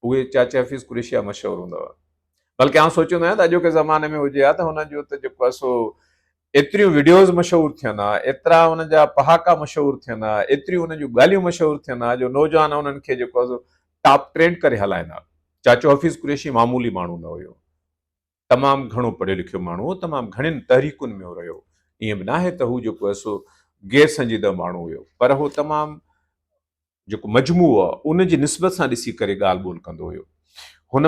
اهي چاچا حفيظ قريشي جا مشهور هوندا هئا. بلڪه آئون سوچيندو آهيان ته اڄوڪي زماني ۾ هجي ها ته هن جو ته جيڪو آهي سو ايتريون وڊيوز مشهور ٿين ها، ايترا ان جا پهاڪا مشهور ٿين ها، ايتريون ان جون ڳالهيون مشهور ٿين ها جو نوجوان انهن کي جيڪو آهي سو ٽاپ ٽرينڊ ڪري هلائين ها. چاچو حفيظ قريشي معمولي ماڻهو نه هيو. تمام گهڻو پڙهيو لکيو ماڻهو هو، تمام گهڻين تحريڪن ۾ هو رهيو. ائين به ناهي ته هو جيڪو آهي سو غير سنجيده ماڻهو هيو پر هو تمام جيڪو مجموعو آهي ان جي نسبت سان ڏسي ڪري ڳالهه ٻولهه ڪندو هيو. هن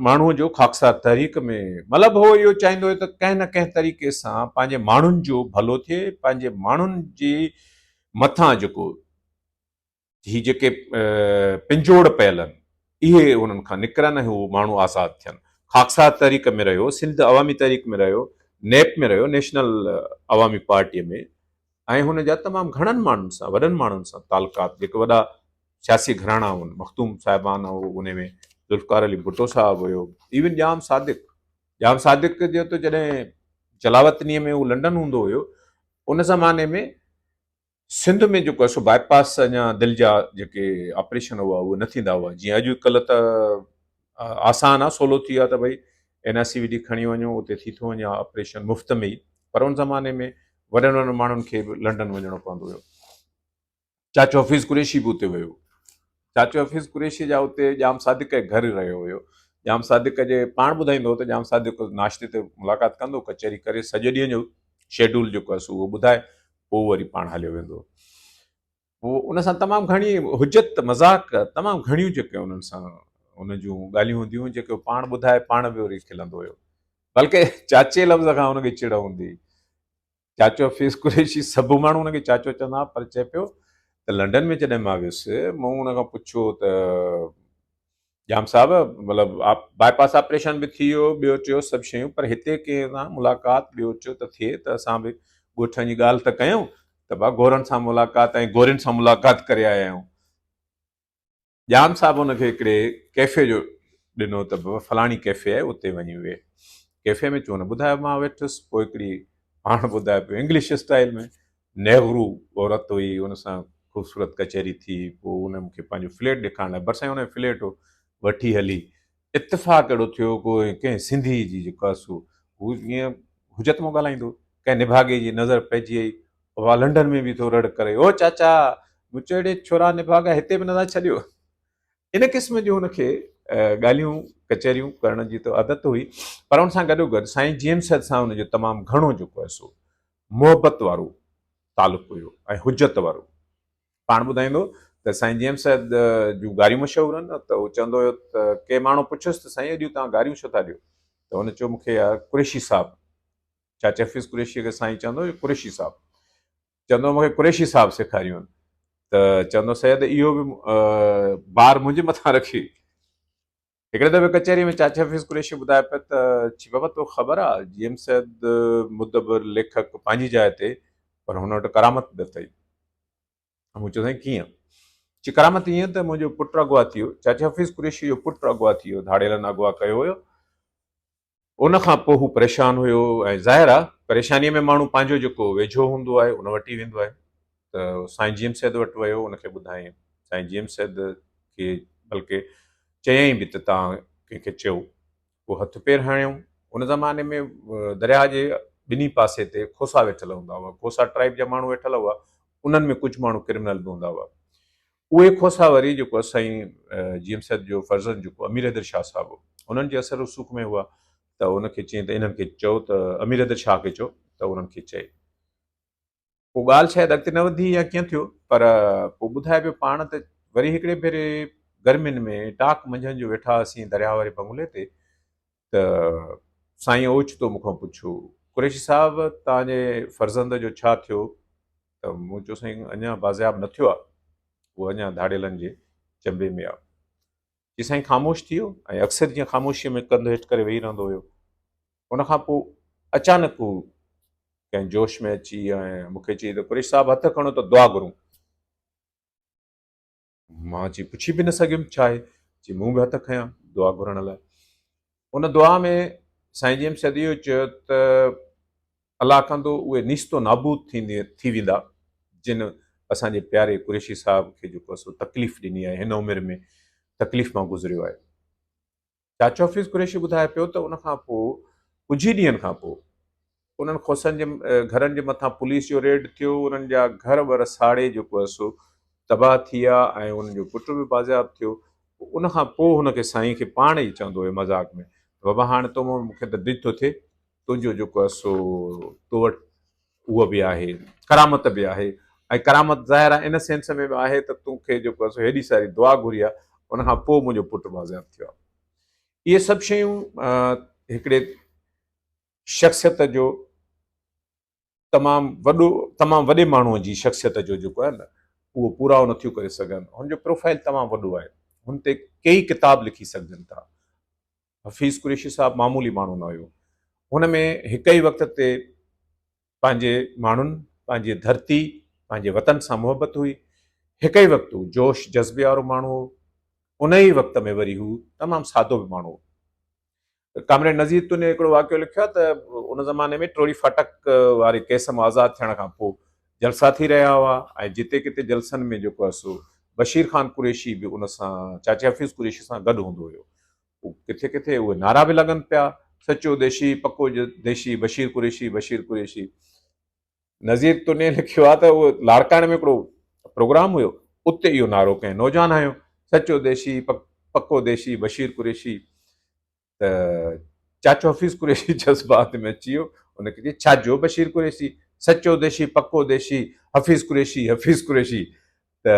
ماڻهوء جو خاڪسار تحريڪ ۾ مطلب هو اهو چاهيندو هيو ته ڪنهن نه ڪنهن طريقي سان پنهنجي ماڻهن جو ڀلو ٿئي، پنهنجي ماڻهن جي مٿان جيڪو هي جيڪي پنجوڙ پيل آهن اهي انهن کان نڪرن ۽ هو ماڻهو آزاد ٿين. خاڪسار تحريڪ ۾ رهيو، سنڌ عوامي تحريڪ ۾ رهيو، نيپ ۾ رهيو، نيشنل عوامي پارٽيء ۾، ۽ هن جا تمام گهڻن ماڻهن سان وڏن ماڻهن سان تعلقات جيڪي وڏا سياسي گهراڻا هئن مخدوم صاحبان هو ان ۾ ذوالفقار علي ڀٽو صاحب هيو ايون ڄام صادق ڄام صادق جو ته جڏهن جلاوطني ۾ هو لنڊن هوندو هيو ان زماني ۾ سنڌ ۾ جيڪو سو باء پاس اڃا دل جا جيڪي آپريشن هئا اهي نه ٿيندا هئا جيئن اڄ ڪلهه ته آسان آ سولو ٿي ويو آ ته ڀئي N I C V D کڻي وڃو اتي ٿي ٿو وڃي آپريشن مفت ۾ ئي پر ان زماني ۾ وڏن وڏن ماڻهن کي به لنڊن وڃڻو پوندو هيو چاچو حفيظ قريشي به اتي ويو چاچو حفيظ قريشي جا اتي ڄام صادق جي گهر رهيو هيو ڄام صادق جي پاڻ ٻڌائيندو هو ته ڄام صادق ناشتي تي ملاقات ڪندو ڪچهري ڪري سڄي ڏينهن جو شيڊول جيڪو آهي سو اهو ٻڌائي پوء وري پاڻ هليو ويندو هو پوء ان سان تمام گهڻي حجت مذاق تمام گهڻيون جيڪي انهن سان ان جون ڳالهيون هونديون هيون جيڪي پاڻ ٻڌائي پاڻ به وري کلندو هيو بلڪه چاچي لفظ کان ان کي چڙ هوندي چاچو حفيظ قريشي سڀ ماڻهو ان کي چاچو چوندا پر چئي پيو ته لنڊن ۾ جڏهن مان ويس مون ان کان پڇيو ته ڄام صاحب مطلب باء پاس آپريشن به ٿي ويو ٻيو ٽيو سڀ شيون پر هتي ڪنهن سان ملاقات ٻيو ٽيو ته ٿئي ته اسان به ڳوٺن جي ڳالهه ته ڪيون ته با گورن سان ملاقات ۽ گورين سان ملاقات ڪري آيا آهيون ڄام صاحب ان کي هڪڙي ڪيفي جو ڏنو ته بابا فلاڻي ڪيفي آهي اتي وڃي ويهه ڪيفي ۾ چون ٻڌايو مان ويٺس پوء هڪڙي پاڻ ٻڌايو پيو انگلش اسٽائل ۾ نيغرو عورت هئي، ان سان خوبصورت ڪچهري ٿي، پوء ان مون کي پنهنجو فليٽ ڏيکارڻ لاء ڀرسان ئي ان جو فليٽ هو، وٺي هلي. اتفاق اهڙو ٿيو ڪو ڪنهن سنڌي جي جيڪو آهي سو هو ائين حجت مان ڳالهائيندو هو، ڪنهن نڀاڳي جي نظر پئجي وئي، اها لنڊن ۾ به ٿو رڙ ڪري، او چاچا! مون چيو اڙي ڇورا نڀاڳا هتي به نٿا ڇڏيو. ان قسم جون هن کي ڳالهيون ڪچهريون ڪرڻ جي ته عادت هئي پر ان سان گڏوگڏ سائين جي ايم سيد سان هن جو تمام گهڻو جيڪو آهي سو محبت وارو تعلق هيو ۽ حجت وارو. پاڻ ٻڌائيندو ته سائين جي ايم سيد جون گاريون مشهور آهن ته هو چوندو هيو ته ڪي ماڻهو پڇيس ته سائين ايڏيون توهان گاريون ڇو ٿا ڏيو ته هن چيو مون کي يار قريشي صاحب چاچا حفيظ قريشي کي سائين چوندو هيو قريشي صاحب چوندو مون کي قريشي صاحب سيکاريون آهن ته چوندو سيد اهو به بار منهنجي مٿان رکي هڪڙي دفعي ڪچهري ۾ چاچا حفيظ قريشي ٻڌايو پيو ته چي بابا توکي خبر آ جي ايم سيد مدبر ليکڪ پنهنجي جاء تي پر هن وٽ ڪرامت به اٿئي. مون چيو سائين ڪيئن؟ چي ڪرامت ائين ته منهنجو پٽ اغوا ٿي ويو، چاچا حفيظ قريشي جو پٽ اغوا ٿي ويو، ڌاڙيلن اغوا ڪيو هيو. ان کان پوء هو پريشان هيو ۽ ظاهر آ پريشانيء ۾ ماڻهو پنهنجو جيڪو ويجهو هوندو آهي ان وٽ ئي ويندو آهي ته سائين جي ايم سيد وٽ ويو ان کي ٻڌايائين سائين جي ايم سيد کي بلڪه چيائين به ته توهان ڪنهن کي چئو پوء هٿ پير هڻيو ان زماني ۾ درياهه جي ٻنهي پاسي تي کوسا ويٺل هوندا هئا کوسا ٽرائب جا ماڻهو ويٺل هئا انهن ۾ ڪجهه ماڻهو ڪرمنل به هوندا هئا اهي کوسا وري جيڪو سائين جي ايم سيد جو فرزند جيڪو امير حيدر شاهه صاحب هو انهن جي اثر رسوخ ۾ هئا ته ان کي چيائين ته انهن کي چئو ته امير حيدر شاهه کي چئو ته انهن کي چئي. پوء ڳالهه شايد اڳتي نه وڌي يا ڪيئن ٿيو پر پوء ٻڌائي پيو پاڻ ته وري هڪڙي ڀيري گرمين ۾ ٽاڪ منجهند جو ويٺا هئاسين درياهه واري بنگلي تي ته سائين اوچتو مون کان پڇيو قريشي صاحب توهان جي فرزند جو ڇا ٿيو؟ ته مون چيو سائين اڃا بازياب نه ٿيو آهي، اهو اڃا ڌاڙيلن جي چنبي ۾ آهي. چي سائين خاموش ٿي ويو ۽ اڪثر جيئن خاموشيء ۾ ڪنڌ هيٺ ڪري ويهي رهندو هيو. ان کان پوء اچانڪ هو ڪنهن جوش ۾ اچي ۽ مون کي چئي ته قريشي صاحب هٿ کڻو ته دعا گهرون. مان اچي پڇي به نه سگهيم ڇا آهي؟ چي مون به هٿ کنيا دعا گهرڻ لاء. ان دعا ۾ سائين جي ايم سيد اهو چيو ته الله ڪندو اهي نيست و نابود ٿيندي ٿي ويندا جن اسان جي پياري قريشي صاحب کي جيڪو سو تڪليف ڏني آهي هن عمر ۾ تڪليف مان گذريو آهي. چاچو حفيظ قريشي ٻڌائي پيو ته ان کان پوء ڪجهه ئي ڏينهن کان پوء انهن کوسن جي گهرن جي مٿان پوليس جو ريڊ ٿيو، انهن جا گهر ور ساڙي جيڪو آهي سو تباهه ٿي ويا ۽ انهن جو پٽ به بازياب ٿيو. ان کان پوء هن کي سائين کي پاڻ ئي چوندو هيو مذاق ۾ ته بابا هاڻ تو مان مون کي ته ڊڄ ٿو ٿئي، تنهنجو جيڪو آهي سو تو وٽ اهو به آهي، ڪرامت به آهي ۽ ڪرامت ظاهر آهي ان سينس ۾ به آهي ته تون کي جيڪو آهي سو هيڏي ساري دعا گهري آهي، ان کان پوء منهنجو پٽ بازياب ٿيو آهي. اهي سڀ شيون هڪڙي شخصيت جو تمام وڏو تمام وڏي ماڻهوء جي شخصيت جو جيڪو آهي نه اهو پورائو نٿيون ڪري سگهن. هن جو پروفائل تمام وڏو آهي. هن تي ڪيئي ڪتاب لکي سگهجن ٿا. حفيظ قريشي صاحب معمولي ماڻهو نه هيو. هن ۾ هڪ ئي وقت تي پنهنجي ماڻهن، پنهنجي ڌرتي، پنهنجي وطن سان محبت هئي. هڪ ئي وقت هو جوش جذبي وارو ماڻهو هو. ان ئي وقت ۾ وري هو تمام سادو به ماڻهو هو. ڪامريڊ نذير تنيو هڪڙو واقعو لکيو آهي ته ان زماني ۾ ٽوڙي ڦاٽڪ واري ڪيس مان آزاد ٿيڻ کان پوء جلسا ٿي رهيا هئا ۽ جتي ڪٿي جلسن ۾ جيڪو آهي سو بشير خان قريشي به ان سان چاچي حفيظ قريشي سان گڏ هوندو هيو. پوء ڪٿي ڪٿي اهي نعرا به لڳن پيا، سچو ديشي، پڪو ديشي، بشير قريشي، بشير قريشي. نذير تنيي لکيو آهي ته اهو لاڙڪاڻي ۾ هڪڙو پروگرام هيو اتي اهو نعرو ڪنهن نوجوان هنيو سچو ديشي پڪو ديشي بشير قريشي ته چاچو حفيظ قريشي جذبات ۾ اچي ويو ان کي چي ڇا جو بشير قريشي سچو ديشي پڪو ديشي حفيظ قريشي حفيظ قريشي ته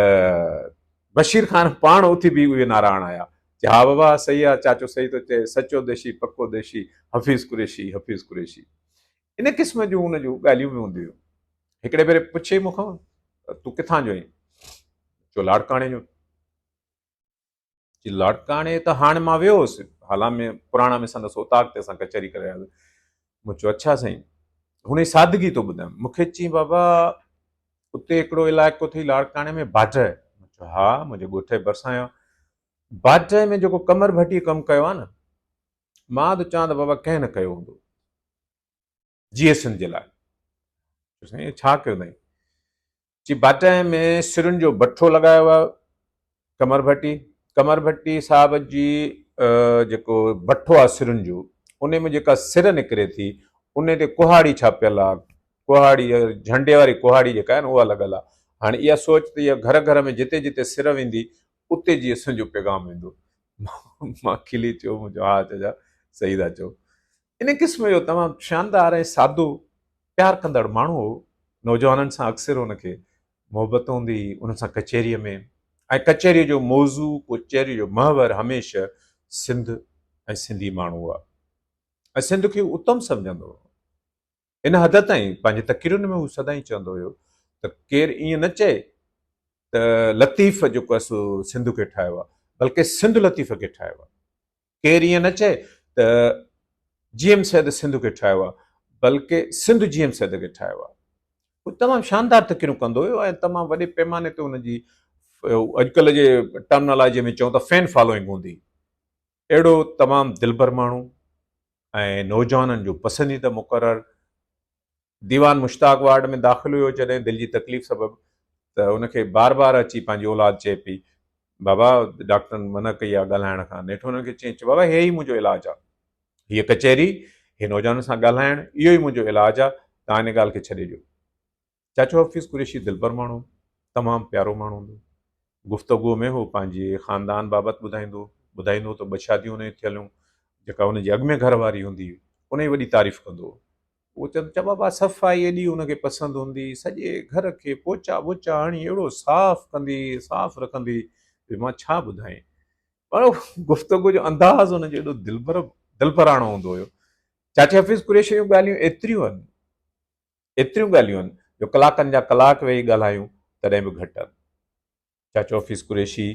بشير خان پاڻ اٿي به اهي نعرا هڻايا چي ها بابا صحيح آ چاچو صحيح ٿو چئي سچو ديشي پڪو ديشي حفيظ قريشي حفيظ قريشي ان قسم جون هن جون ڳالهيون به هونديون هيون. هڪڙي ڀيري پڇيائين مون کان تون ڪٿان جو آهين؟ چيو لاڙڪاڻي جو. چي لاڙڪاڻي ته هاڻي مان ويو هوس هالا ۾ پراڻا ۾ سندس اوطاق تي اسان ڪچهري ڪري آياسين. مون چيو اڇا سائين. هن جي سادگي ٿو ٻڌايم. مون کي چيائين بابا اتي هڪڙو علائقو اٿئي لاڙڪاڻي ۾ باڊهه. مون چيو ها منهنجي ڳوٺ جي ڀرسان آهي. باڊهه ۾ جيڪو قمر ڀٽيء ڪم ڪيو آهي نه مان ٿو چوان ته بابا ڪنهن نه ڪيو هوندو. جيئي سنڌ جي لاء. چيو سائين ڇا ڪيو اٿائين؟ چي باٽئي ۾ سرن جو بٺو لڳايو آهي قمر ڀٽي. قمر ڀٽي صاحب جي جيڪو بٺو آهي سرن جو ان ۾ جيڪا سر نڪري ٿي ان تي ڪهاڙي ڇاپيل آهي. ڪهاڙي جهنڊي واري ڪهاڙي جيڪا آهي نه اها لڳل آهي. هاڻي اها سوچ ته اها گهر گهر ۾ جتي جتي سر ويندي اتي جيئي سنڌ جو پيغام ويندو. مان کلي چيو مون چيو ها چچا صحيح ٿا چئو. ان قسم جو تمام شاندار ۽ سادو پيار ڪندڙ ماڻهو هو. نوجوانن سان اڪثر هن کي محبت هوندي هئي، انهن سان ڪچهريء ۾ ۽ ڪچهريء جو موضوع، ڪچهريء جو محور هميشه سنڌ ۽ سنڌي ماڻهو هئا ۽ سنڌ کي هو اتم سمجهندو هو. ان حد تائين پنهنجي تقريرن ۾ هو سدائين چوندو هيو ته ڪير ائين نه چئي ته لطيف جيڪو آهي سو سنڌ کي ٺاهيو آهي بلڪه سنڌ لطيف کي ٺاهيو آهي. ڪير ائين نه چئي ته جي ايم سيد سنڌ کي ٺاهيو آهي بلڪه سنڌ جي ايم سيد کي ٺاهيو آهي. هو تمام شاندار تقريرون ڪندو هيو ۽ تمام وڏي پيماني تي هن جي اڄڪلهه جي ٽرمنالاجي ۾ چئون ته فين فالوئنگ هوندي. اهڙو تمام دلبر ماڻهو ۽ نوجوانن جو پسنديده مقرر ديوان مشتاق وارڊ ۾ داخل هيو جڏهن دل جي تڪليف سبب ته ان کي بار بار اچي پنهنجي اولاد چئي پئي بابا ڊاڪٽرن منع ڪئي آهي ڳالهائڻ کان نيٺ انهن کي چيائين بابا هي ئي منهنجو علاج آهي هيء ڪچهري هي نوجوانن سان ڳالهائڻ اهو ئي منهنجو علاج آهي توهان ان ڳالهه کي ڇڏي ڏيو. چاچو حفيظ قريشي دلبر ماڻهو، تمام پيارو ماڻهو هوندو. گفتگوء ۾ هو پنهنجي خاندان بابت ٻڌائيندو هو. ٻڌائيندو هو ته ٻه شاديون هن جون ٿيل هيون، جيڪا هن جي اڳ ۾ گهر واري هوندي هئي، ان جي وڏي تعريف ڪندو هو. هو چوندو چا بابا صفائي ايڏي هن کي پسند هوندي، سڄي گهر کي پوچا ٻوچا هڻي اهڙو صاف ڪندي، صاف رکندي جو مان ڇا ٻڌائين. پر گفتگو جو انداز هن جو ايڏو دلبر دلبراڻو هوندو هيو. چاچي حفيظ قريشيء جون ڳالهيون ايتريون آهن. ايتريون ڳالهيون آهن جو ڪلاڪن جا ڪلاڪ ويهي ڳالهايون تڏهن به گهٽ آهن. چاچو حفيظ قريشي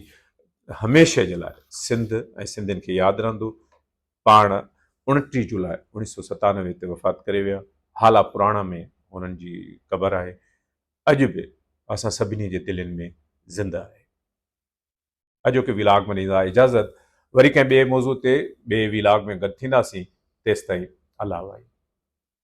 هميشه جي لاء سنڌ ۽ سنڌين کي ياد رهندو. پاڻ 29 جولاء 1997 تي وفات ڪري ويا. هالا پراڻا ۾ هنن جي قبر آهي. اڄ به اسان سڀني جي دلين ۾ زنده آهي. اڄوڪي وي لاگ ۾ ڏيندا اجازت. وري ڪنهن ٻئي موضوع تي ٻئي وي لاگ ۾ گڏ ٿينداسين. تيستائين الله واهي.